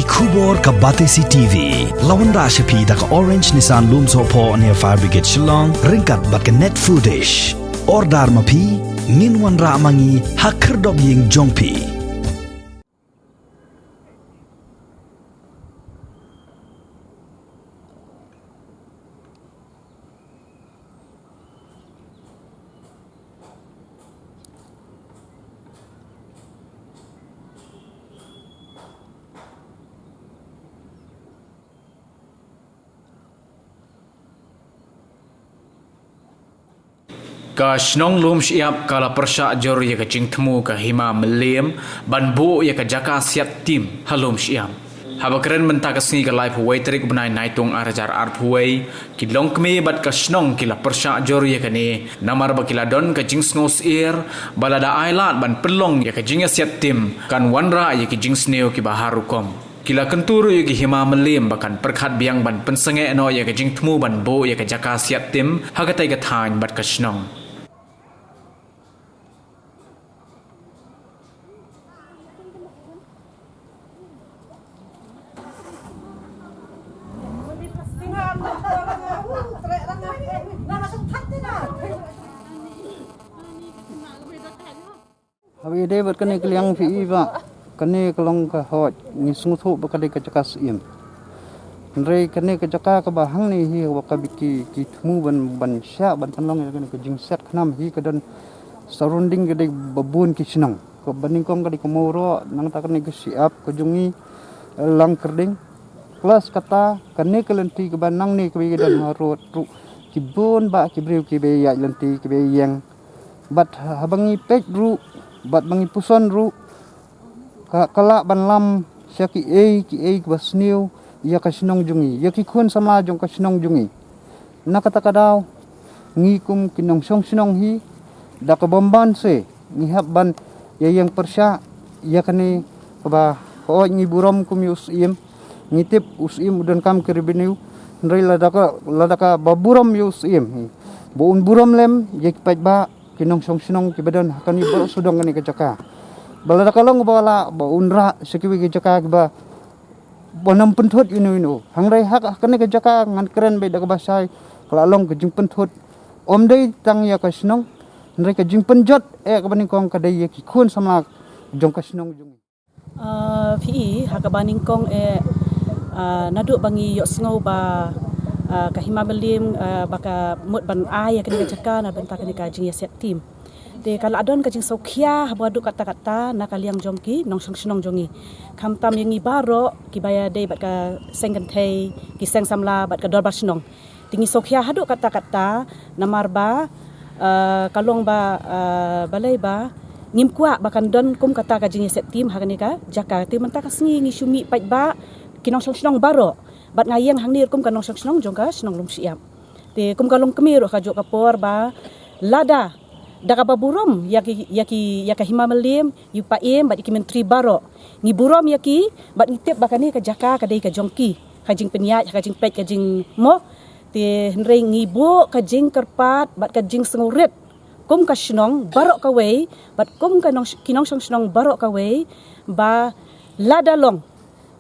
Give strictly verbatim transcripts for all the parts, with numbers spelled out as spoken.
Khubor ka Batesi T V la wanrah sha phi da ka Orange Nissan Lumsohphoh near Fire Brigade Shillong ryngkat bad ka Net Foodish. Order ma phi, ngin wanrah ma ngi ha khyrdop ïing jong phi. Ka shnong Lumshyiap ka la pyrshah jur ïa ka jingthmu ka Hima Mylliem ban buh ïa ka jaka siat tim ha Lumshyiap. Haba kren mynta ka sngi ka laiphew wei tarik u bnai Naitung ar hajar arphew wei, ki longkmie bad ka shnong ki la pyrshah jur ïa kane namar ba ki la don ka jingsngewsyier ba lada ai lad ban pynlong ïa ka jingïasiat tim kan wanrah ïa ki jingsniew kiba har rukom. Ki la kyntu ruh ïa ki Hima Mylliem ba kan pyrkhat biang ban pynsangeh noh ïa ka jingthmu ban buh ïa ka jaka siat tim ha katei ka thaiñ bad ka shnong. Haba ïadei bad kane ka liang phi i ba kane ka long ka hok, ngi sngewthuh ba ka dei ka jaka syiem. Hynrei kane ka jaka kaba hangne hi ba ka biki ki thmu ban, ban shah ban pynlong ïa kane ka jingsiat khnam hi ka don surrounding ka dei ba bun ki shnong. Kaba nyngkong ka dei ka Mawroh, nangta kane ka Shyiap ka jong ngi, Langkyrding. Plus kata kane ka lynti kaba nangne kaba ïadon ha road ruh ki bun ba ki briew kiba ïaid lynti kiba ïeng. Bad haba ngi peit ruh bad ba ngi puson ruh ka, ka lah ban lam sha kiei kiei kiba sniew ïa ka shnong jong ngi, ïa ki khun samla jong ka shnong jong ngi. Na kata ka daw ngi kum ki nongshong shnong hi da ka bym ban se ngi hap ban ïa ïeng pyrshah ïa kane kaba hooid ngi burom kum ïa u syiem. Ngi tip u syiem u donkam ka revenue, hynrei lada ka, lada kaba burom ïa u syiem hi ba un burom lem ïa ki paidbah ki nongshong shnong kiba don ha kane baroh sawdong kane ka jaka. Ba lada ka long ba lah ba un rah sha kiwei ki jaka kiba, ba nang pynthut ïa uno uno. Hynrei ha kane ka jaka ngan kren beit da kaba shai, ka la long ka jingpynthut ym dei tang ïa ka shnong, hynrei ka jingpynjot eh kaba nyngkong ka dei ïa ki khun samla jong ka shnong jong ngi. Ah, phi i ha kaba nyngkong eh, ah, naduh ba ngi ïohsngew ba, ah, ka Hima Mylliem, ah, ba ka mut ban ai ïa kane ka jaka na bynta kane ka jingïasiat tim. Te ka la don ka jingsngewkhia haba haduh katta katta na ka liang jong ki nongshong shnong jong ngi. Khamtam ïa ngi baroh kiba ïadei bad ka seng kynthei, ki seng samla bad ka dorbar shnong. Te ngi sngewkhia haduh katta katta namar ba, eh, ka long ba, eh, balei ba ngim kwah ba kan don kum kata ka jingïasiat tim ha kane ka jaka. Te mynta ka sngi ngi shu mih paidbah ki nongshong shnong baroh bad nga ïeng hangne kum ka nongshong shnong jong ka shnong Lumshyiap. Te kum ka longkmie ruh ka juh ka por ba lada da kaba burom ïa ki, ïa ki, ïa ka Hima Mylliem, ïa u Paiem bad ïa ki myntri baroh. Ngi burom ïa ki bad ngi tip ba kane ka jaka ka dei ka jong ki, ka jingpynïaid, ka jingpeit, ka jingmo. Te hynrei ngi buh ka jingkyrpad bad ka jingsngewrit kum ka shnong baroh kawei bad kum ka nong, ki nongshong shnong baroh kawei ba lada long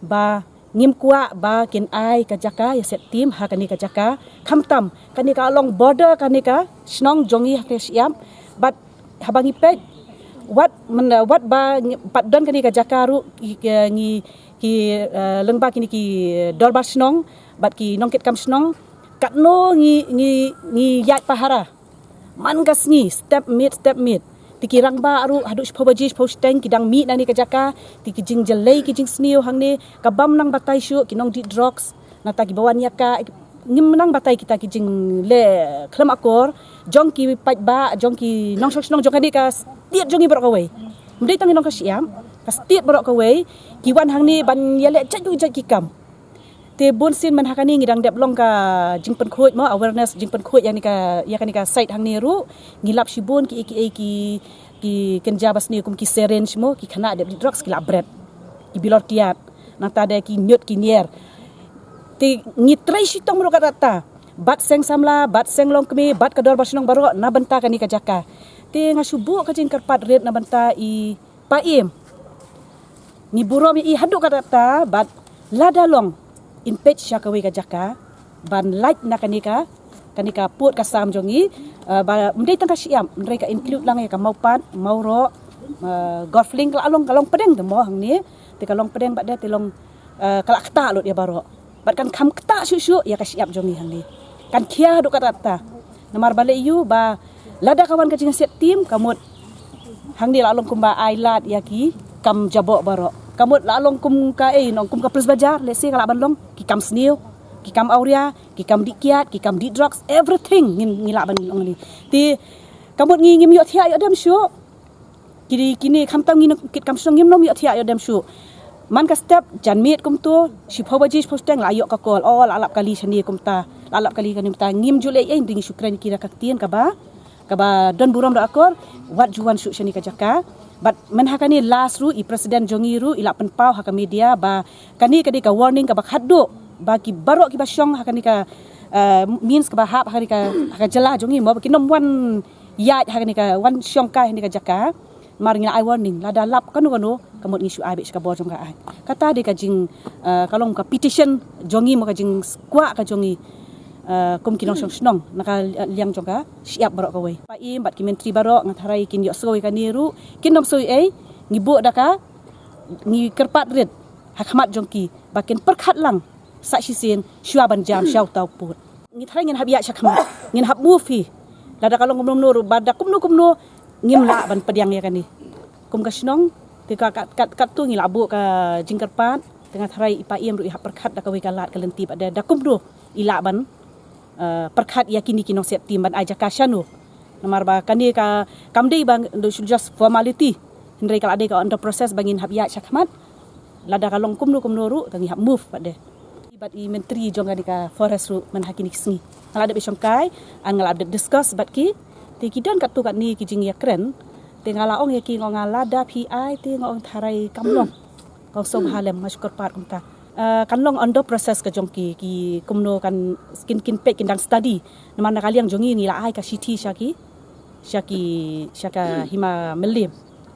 ba ngim kwah ba kin ai ka jaka ïasiat tim ha kane ka jaka. Khamtam kane ka long border kane ka shnong jong ngi ha ka Shyiap. Bad haba ngi peit wat men, wat ba ngi pat don kane ka jaka ruh ki, ki, ngi ki, eh, lyngba kine ki dorbar shnong bad ki nongkitkam shnong katno ngi, ngi, ngi ïaid pahara. Man ka sngi step miet step miet. Te ki rangbah ruh haduh shiphew baje shiphew shiteng ki dang mih na kane ka jaka. Te ki jingjyllei ki jingsniew hangne ka bym nang batai shuh ki nongdih drugs. Nangta kiba wan ïa ka ngim nang batai kita ki jingleh khlem akor jong ki paidbah, jong ki nongshong shnong jong kane ka state jong ngi baroh kawei. Ym dei tang ngi nong ka Shyiap, ka state baroh kawei ki wan hangne ban ïaleh jait ki jait ki kam. Te bun sien man ha kane ngi dang dep long ka jingpynkhuid mo, awareness, jingpynkhuid ïa kane ka, ïa kane ka site hangne ruh. Ngi lap shibun ki, ki, ki, ki kynja basniew kum ki syringe mo, ki khynnah dep dih drugs ki lap bret, ki bilor kiad. Nangta de ki ñiut ki ñier. Te ngi trei shitom ruh katta katta bad seng samla bad seng longkmie bad ka dorbar shnong baroh na bynta kane ka jaka. Te nga shu buh ka jingkyrpad rit na bynta i Paiem. Ngi burom ïa i haduh katta katta bad Lada long in peit sha kawei ka jaka ban lait na kane ka, kane ka pud ka sam jong ngi, uh, ba ym dei tang ka shyiap, hynrei ka include lang ïa ka Mawpat, Mawroh, uh, Golf Link, ka la long, ka long pdeng te mo hangne, te ka long pdeng bad de te long, uh, ka la ktah lut ïa baroh. Bad kan kham ktah shuh shuh ïa ka shyiap jong ngi hangne. Kan khia haduh katta katta. Namar balei ïa u ba lada ka wan ka jingsiat tim, ka mut hangne la long kumba ai lad ïa ki kam jaboh baroh. Ka mut la long kum ka, eh, nong kum ka police bazaar, lehse ka lah ban long ki kam sniew, ki kam awria, ki kam dih kiad, ki kam dih drugs, everything ngin, ngi lah ban long ni. Te ka mut ngi ngim ïohthiah ïoh dem shuh. Kine, kine khamtam ngi nong kit kam shnong ngim nong ïohthiah ïoh dem shuh. Man ka step janmiet kumto, shiphew baje shiphew shiteng la ïoh ka call. Oh, la lap kali shane kumta, la lap kali kane kumta. Ngim ju leh ei, ei, dei ngi shu kren ki da ka ktien kaba, kaba don burom da akor, wat ju wan shuh shane ka jaka. Bad mynha kane last ruh i president jong ngi ruh i la pynpaw ha ka media ba kane ka dei ka warning kaba khatduh ba ki baroh kiba shong ha kane ka, uh, means kaba hap ha kane ka, ha ka jylla jong ngi mo, ba kin ym wan ïaid ha kane ka, wan shong kai ha kane ka jaka. Mar ngi la ai warning, lada lap kano kano, ka mut ngi shu ai beit sha ka bor jong ka aiñ. Kata dei ka jing, uh, ka long ka petition jong ngi mo, ka jingkwah ka jong ngi, uh, kum ki nongshong shnong na ka liang jong ka shyiap baroh kawei. Paiem bad ki myntri baroh, nga tharai kin ïohsngew ïa kane ruh, kin ym sngew ei, ngi buh da ka, ngi kyrpad rit ha khmat jong ki ba kin pyrkhat lang sa shisien shuwa ban jam sha uta u pud. Ngi tharai ngin hap ïaid sha khmat, ngin hap move hi. Lada ka long kumno kumno ruh, ba da kumno kumno, ngim lah ban pdiang ïa kane. Kum ka shnong, te ka, kat, kat, katto ngi la buh ka jingkyrpad, te nga tharai i Paiem ruh i hap pyrkhat da kawei ka lad ka lynti bad da, da kumno i lah ban, uh, pyrkhat ïa kine ki nongsiat tim ban ai jaka shano. Namar ba kane ka, kam dei ba, should just formality. Hynrei ka la dei ka under process ba ngin hap ïaid sha khmat. Lada ka long kumno kumno ruh, te ngi hap move bad de. Bad i myntri jong kane ka forest ruh mynha kine ki sngi nga la dep ïashongkai, and nga la dep discuss bad ki. Te ki don katto katne ki jingïakren. Te nga la ong ïa ki, nga ong lada phi ai te nga ong tharai kam long. Kong sngewbha lem, nga shu kyrpad kumta. Uh, kan long under process ka jong ki, ki kumno kan, kin, kin peit, kin dang study. Namar na ka liang jong ngi ngi la ai ka shithi sha ki, sha ki, sha ka Hima Mylliem.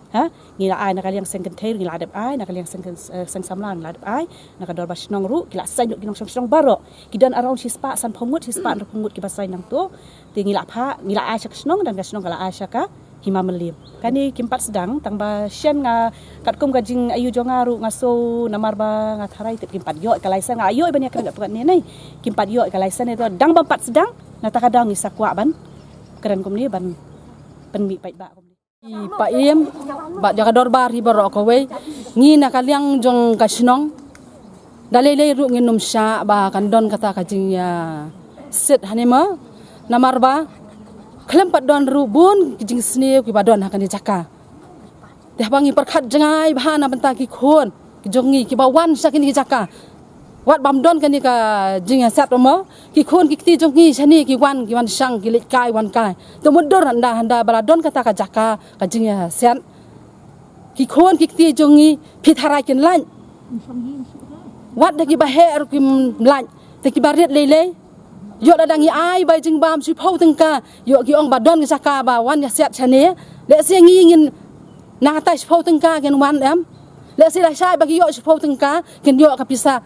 Ha? Ngi la ai na ka liang seng kynthei, ngi la dep ai, na ka liang seng, eh, seng samla ngi la dep ai, na ka dorbar shnong ruh ki la sign lut ki nongshong shnong baroh. Ki don around shispah sanphew ngut, shispah hynriewphew ngut kiba sign nangto. Te ngi la phah, ngi la ai sha ka shnong, don ka shnong ka la ai sha ka Hima Mylliem. Kane kim pat sdang, tang ba shen nga, katkum ka jingaïu jong nga ruh nga sngew, namar ba nga tharai tip kim pat ïoh ka license, nga ïoh ban ïakren katto katne ne. Kim pat ïoh ka license ne, to dang bym pat sdang, na kata ka daw ngi sa kwah ban kren kumne, ban pynmih paidbah kumne. I Paiem bad ïa ka dorbar hi baroh kawei, ngi na ka liang jong ka shnong, da lei lei ruh ngin ym shah ba kan don kata ka jingïasit hangne mo. Namar ba khlem pat don ruh bun ki jingsniew kiba don ha kane jaka. Te haba ngi pyrkhat jngai bha na bynta ki khun ki jong ngi kiba wan sha kine ki jaka, wat bym don kane ka jingïasit mo, ki khun ki kti jong ngi shane ki wan, ki wan shang, ki leit kai wan kai. Te mutdur hynda, hynda ba la don kata ka jaka ka jingïasit, ki khun ki kti jong ngi phi tharai kin lait. Wat da kiba heh ruh kim lait. Te kiba rit lei lei, ïoh lada ngi ai bai jingbam shiphew tyngka, ïoh ki ong ba don ka jaka ba wan ïasit shane. Lehse ngi ngin, na kata shiphew tyngka kin wan em? Lehse lashai ba ki ïoh shiphew tyngka, kin ïoh ka pisa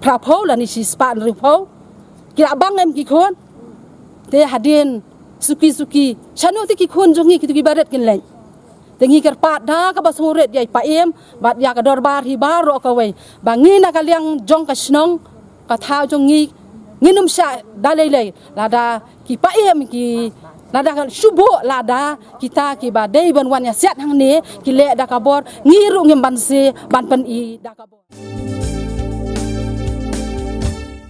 phraphew lane shispah hynriewphew. Ki la bang em ki khun? Te hadien suki suki, shano te ki khun jong ngi kito kiba rit kin leit? Te ngi kyrpad da kaba sngewrit ïa i Paiem bad ïa ka dorbar hi baroh kawei, ba ngi na ka liang jong ka shnong, ka thaw jong ngi, ngin ym shah da lei lei. Lada ki Paiem ki, lada ka shu buh, lada kita kiba dei ban wan ïasit hangne ki leh da ka bor, ngi ruh ngim banse ban pyni da ka bor.